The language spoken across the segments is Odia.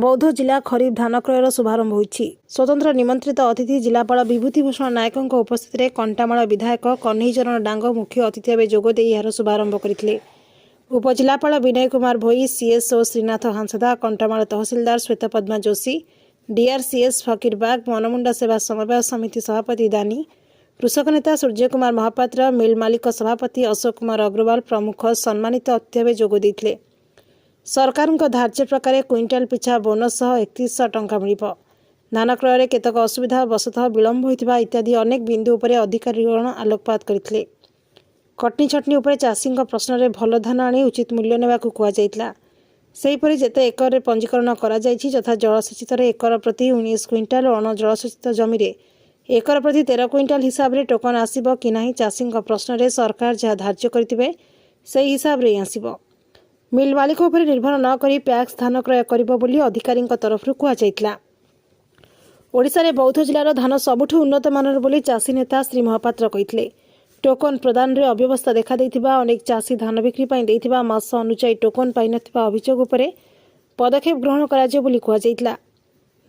ବୌଦ୍ଧ ଜିଲ୍ଲା ଖରିଫ ଧାନ କ୍ରୟର ଶୁଭାରମ୍ଭ ହୋଇଛି। ସ୍ୱତନ୍ତ୍ର ନିମନ୍ତ୍ରିତ ଅତିଥି ଜିଲ୍ଲାପାଳ ବିଭୂତି ଭୂଷଣ ନାୟକଙ୍କ ଉପସ୍ଥିତିରେ କଣ୍ଟାମାଳ ବିଧାୟକ କହ୍ନେଇଚରଣ ଡାଙ୍ଗ ମୁଖ୍ୟ ଅତିଥି ଭାବେ ଯୋଗଦେଇ ଏହାର ଶୁଭାରମ୍ଭ କରିଥିଲେ। ଉପଜିଲ୍ଲାପାଳ ବିନୟ କୁମାର ଭୋଇ, ସିଏସ୍ଓ ଶ୍ରୀନାଥ ହାଁସଦା, କଣ୍ଟାମାଳ ତହସିଲଦାର ଶ୍ୱେତପଦ୍ମା ଯୋଶୀ, ଡିଆର୍ସିଏସ୍ ଫକୀର ବାଗ, ମନମୁଣ୍ଡା ସେବା ସମବାୟ ସମିତି ସଭାପତି ଦାନୀ, କୃଷକ ନେତା ସୂର୍ଯ୍ୟ କୁମାର ମହାପାତ୍ର, ମିଲ୍ ମାଲିକ ସଭାପତି ଅଶୋକ କୁମାର ଅଗ୍ରୱାଲ ପ୍ରମୁଖ ସମ୍ମାନିତ ଅତିଥି ଭାବେ ଯୋଗ ଦେଇଥିଲେ। ସରକାରଙ୍କ ଧାର୍ଯ୍ୟ ପ୍ରକାରେ କୁଇଣ୍ଟାଲ ପିଛା ବୋନସ୍ ସହ 3100 ଟଙ୍କା ମିଳିବ। ଧାନ କ୍ରୟରେ କେତେକ ଅସୁବିଧା ବଶତଃ ବିଳମ୍ବ ହୋଇଥିବା ଇତ୍ୟାଦି ଅନେକ ବିନ୍ଦୁ ଉପରେ ଅଧିକାରୀଗଣ ଆଲୋକପାତ କରିଥିଲେ। କଟନୀ ଛଟନୀ ଉପରେ ଚାଷୀଙ୍କ ପ୍ରଶ୍ନରେ ଭଲ ଧାନ ଆଣି ଉଚିତ ମୂଲ୍ୟ ନେବାକୁ କୁହାଯାଇଥିଲା। ସେହିପରି ଯେତେ ଏକରରେ ପଞ୍ଜୀକରଣ କରାଯାଇଛି, ଯଥା ଜଳସେଚିତରେ ଏକର ପ୍ରତି 19 କୁଇଣ୍ଟାଲ ଓ ଅଣଜଳସେଚିତ ଜମିରେ ଏକର ପ୍ରତି 13 କୁଇଣ୍ଟାଲ ହିସାବରେ ଟୋକନ ଆସିବ କି ନାହିଁ, ଚାଷୀଙ୍କ ପ୍ରଶ୍ନରେ ସରକାର ଯାହା ଧାର୍ଯ୍ୟ କରିଥିବେ, ସେହି ହିସାବରେ ହିଁ ଆସିବ। ମିଲ୍ ମାଲିକ ଉପରେ ନିର୍ଭର ନ କରି ପ୍ୟାକ୍ସ ଧାନ କ୍ରୟ କରିବ ବୋଲି ଅଧିକାରୀଙ୍କ ତରଫରୁ କୁହାଯାଇଥିଲା। ଓଡ଼ିଶାରେ ବୌଦ୍ଧ ଜିଲ୍ଲାର ଧାନ ସବୁଠୁ ଉନ୍ନତ ମାନର ବୋଲି ଚାଷୀ ନେତା ଶ୍ରୀ ମହାପାତ୍ର କହିଥିଲେ। ଟୋକନ ପ୍ରଦାନରେ ଅବ୍ୟବସ୍ଥା ଦେଖାଦେଇଥିବା, ଅନେକ ଚାଷୀ ଧାନ ବିକ୍ରି ପାଇଁ ଦେଇଥିବା ମାସ ଅନୁଯାୟୀ ଟୋକନ ପାଇନଥିବା ଅଭିଯୋଗ ଉପରେ ପଦକ୍ଷେପ ଗ୍ରହଣ କରାଯିବ ବୋଲି କୁହାଯାଇଥିଲା।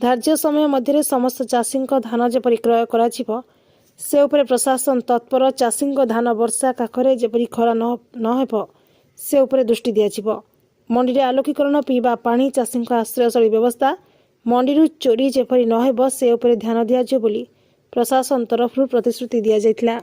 ଧାର୍ଯ୍ୟ ସମୟ ମଧ୍ୟରେ ସମସ୍ତ ଚାଷୀଙ୍କ ଧାନ ଯେପରି କ୍ରୟ କରାଯିବ, ସେ ଉପରେ ପ୍ରଶାସନ ତତ୍ପର। ଚାଷୀଙ୍କ ଧାନ ବର୍ଷା କାକରେ ଯେପରି ଖରା ନ ହେବ, ସେ ଉପରେ ଦୃଷ୍ଟି ଦିଆଯିବ। ମଣ୍ଡିରେ ଆଲୋକୀକରଣ, ପିଇବା ପାଣି, ଚାଷୀଙ୍କ ଆଶ୍ରୟସ୍ଥଳୀ ବ୍ୟବସ୍ଥା, ମଣ୍ଡିରୁ ଚୋରି ଯେପରି ନ ହେବ, ସେ ଉପରେ ଧ୍ୟାନ ଦିଆଯିବ ବୋଲି ପ୍ରଶାସନ ତରଫରୁ ପ୍ରତିଶ୍ରୁତି ଦିଆଯାଇଥିଲା।